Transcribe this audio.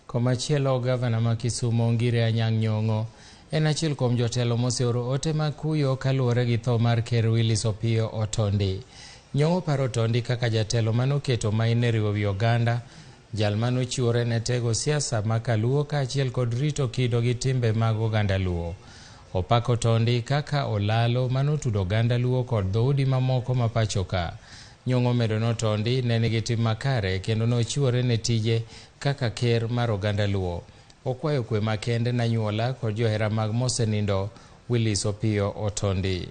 Komachielo, gavana ma Kisumo Ngire Anyang' Nyong'o en achiel kuom jotelo moseoro ote mag kuyo kaluwore gi tho mar Ker Willis Opiyo Otondi. Nyong'o paro Otondi kaka jatelo manoketo main e riwo wi oganda, jal manochiwore ne tego siasa ma kaluo kaachiel kod rito kido gi timbe mag oganda Luo. Opako Otondi kaka olalo manotudo oganda Luo kod dhoudi mamoko ma pacho ka. Nyong'o medo ni Otondi ne nigi tim makare kendo nochiwore ne tije kaka ker mar oganda Luo. Okwayo kwe makende ne anyuola kod johera mag mosenindo Willis Opiyo Otondi.